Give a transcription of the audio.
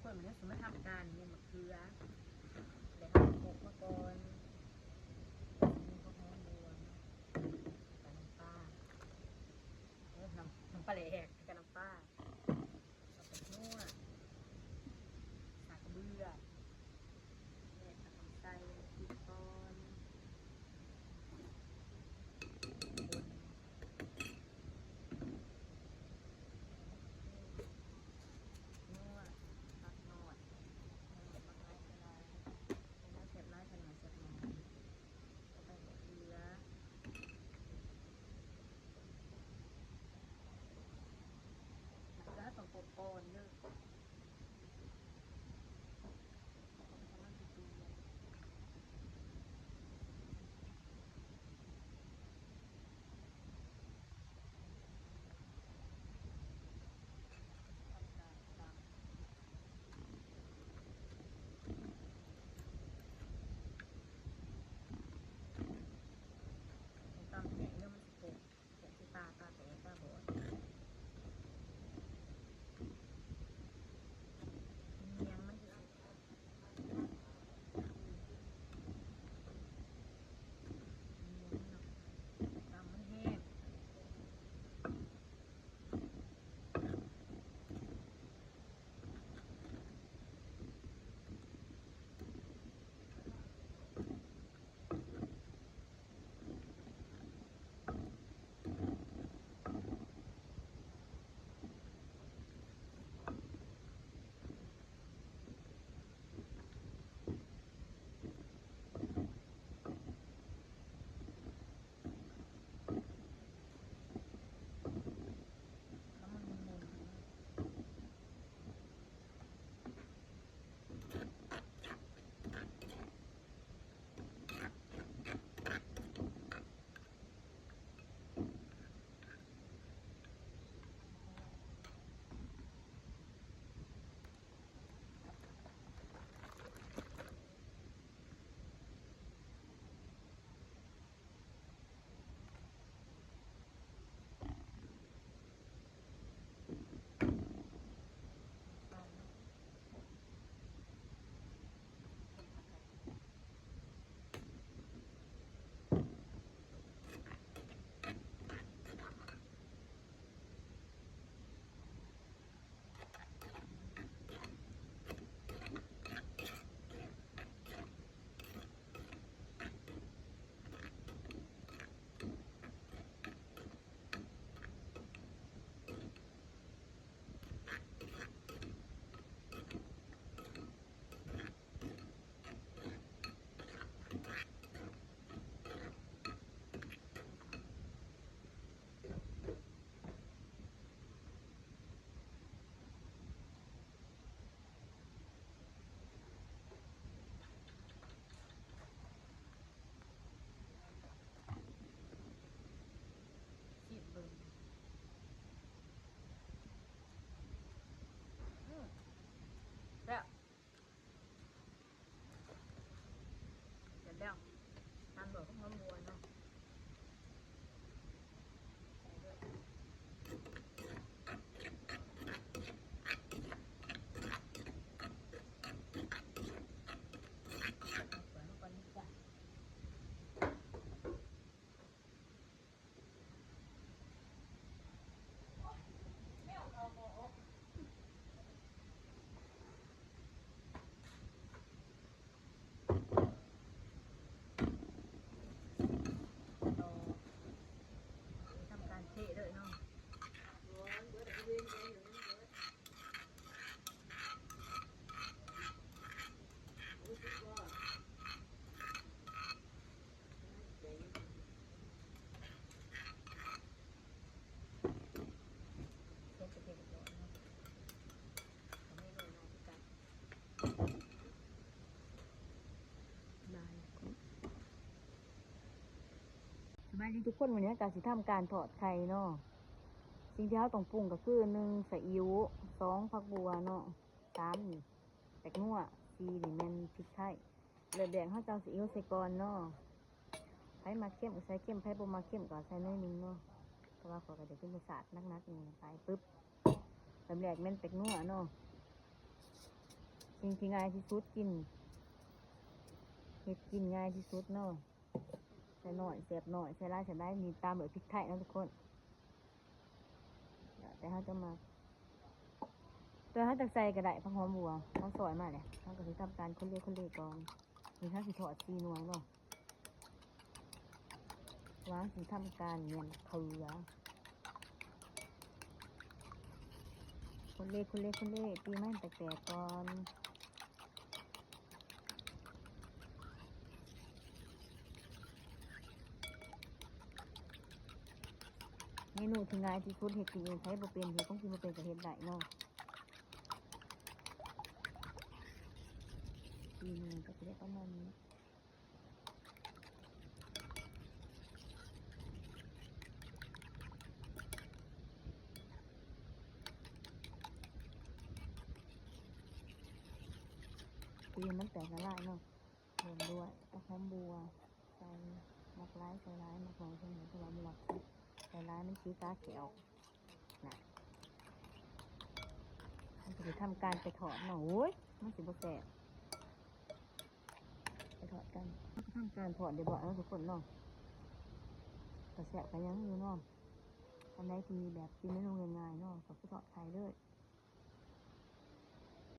ເບິ່ງເດີ ຊິມາທຳການແມ່ນມະເຂືອ ແລ້ວເຮົາກໍໂປະມາກ່ອນ ມີຫອມບົວເນາະ ແລ້ວກໍນ້ຳປາ ເອີ ນ້ຳ ນ້ຳປາແຫຼກ ແລ້ວກໍນ້ຳປາ ແລ້ວກໍນົວ ສາກກະເບືອ ແລ້ວກໍຕ້ອງໃສ່ພຣິກກ່ອນ ຄົນ ນົວ ຜັກໜອດ ຜັກໜອດ ໝາກໄມ້ກໍໄດ້ ແຊບຫຼາຍ ແຊບໜ້ອຍ ແຊບໜ້ອຍ ເຂົ້າໄປໝາກເຂືອ ແລ້ວກໍຕ້ອງກົດກ່ອນເດີ. ຕຳແຫ້ງເດີ ມັນຊິໂປະ ແກະຄືຕາ ຕາແຕກ ຕາບອດ ມີຫຍັງມັນຊິ ຕຳມັນແຫ້ງ. ຊີມເບິ່ງ ອືມ ແຊບ. ແລ້ວຕຳດອກຫອມບົວເນາະ ໃສ່ເລີຍ ເອົາຖ້ວຍມາກ່ອນດີກວ່າ. ທຳການເທເລີຍເນາະ. ສະບາຍດີທຸກຄົນ ມື້ນີ້ກະຊິທຳການທອດໄຂ່ເນາະ. ສິ່ງທີ່ເຮົາຕ້ອງປຸງກະຄື ໜຶ່ງ ສະອິ້ວ, ສອງ ຜັກບົວເນາະ, ສາມ ນີ້ ແປ້ງນົວ, ສີ່ ນີ້ແມ່ນພິກໄທ. ເລີ່ມແລກເຮົາຈະເອົາຊີອິ້ວໃສ່ກ່ອນເນາະ. ໃຜມັກເຄັມກໍໃສ່ເຄັມ, ໃຜບໍ່ມັກເຄັມກໍໃສ່ໜ້ອຍໜຶ່ງເນາະ. ເພາະວ່າຂ້ອຍກໍຈະກິນລົດຊາດໜັກໆນີ້ໄປປຶບ. ເລີ່ມແລກແມ່ນແປ້ງນົວເນາະ. ສິ່ງທີ່ງ່າຍທີ່ສຸດ ກິນ ເຮັດກິນງ່າຍທີ່ສຸດເນາະ. ໃສ່ໜ້ອຍແຊບໜ້ອຍ ໃສ່ຫຼາຍແຊບຫຼາຍ. ນີ້ຕາມດ້ວຍພິກໄທເນາະທຸກຄົນ. ແລ້ວແຕ່ເຮົາຈະມັກ ແຕ່ເຮົາຈະໃສ່ກໍໄດ້ ຜັກຫອມບົ່ວ ເຮົາຊອຍມາແລ້ວ ເຮົາກໍຊິທຳການຄົນເລໆກ່ອນ. ນີ້ເຮົາຊິທອດສີ່ໜ່ວຍເນາະ. ວ່າຊິທຳການໝັກເຂືອ ຄົນເລ ຄົນເລ ຄົນເລ ຕີໃຫ້ມັນແຕກໆກ່ອນ. ເມນູທີ່ງ່າຍທີ່ສຸດ ເຮັດກິນເອງ ໃຜບໍ່ເປັນ ເຮັດຂອງກິນບໍ່ເປັນກໍເຮັດໄດ້ເນາະ. ປີໜຶ່ງກໍຈະໄດ້ປະມານນີ້. ຕີໃຫ້ມັນແຕກລະລາຍເນາະ. ລວມດ້ວຍຜັກຫອມບົ່ວ ໃສ່ ມັກຫຼາຍໃສ່ຫຼາຍ ມັກໜ້ອຍໃສ່ໜ້ອຍ ເພາະວ່າມັນລັກ ໃສ່ຫຼາຍມັນຊິກາແຂວ ນະ. ເຮົາຊິໄປທຳການໄປທອດເນາະ. ໂອ້ຍ ມັນຊິບໍ່ແຊບ. ໄປທອດກັນ. ເຮົາກໍທຳການທອດຮຽບຮ້ອຍແລ້ວທຸກຄົນເນາະ. ກໍແຊບກໍຍັງຢູ່ເນາະ. ອັນໃດທີ່ແບບກິນເມນູງ່າຍໆເນາະ ກໍຄືທອດໄຂ່ເລີຍ.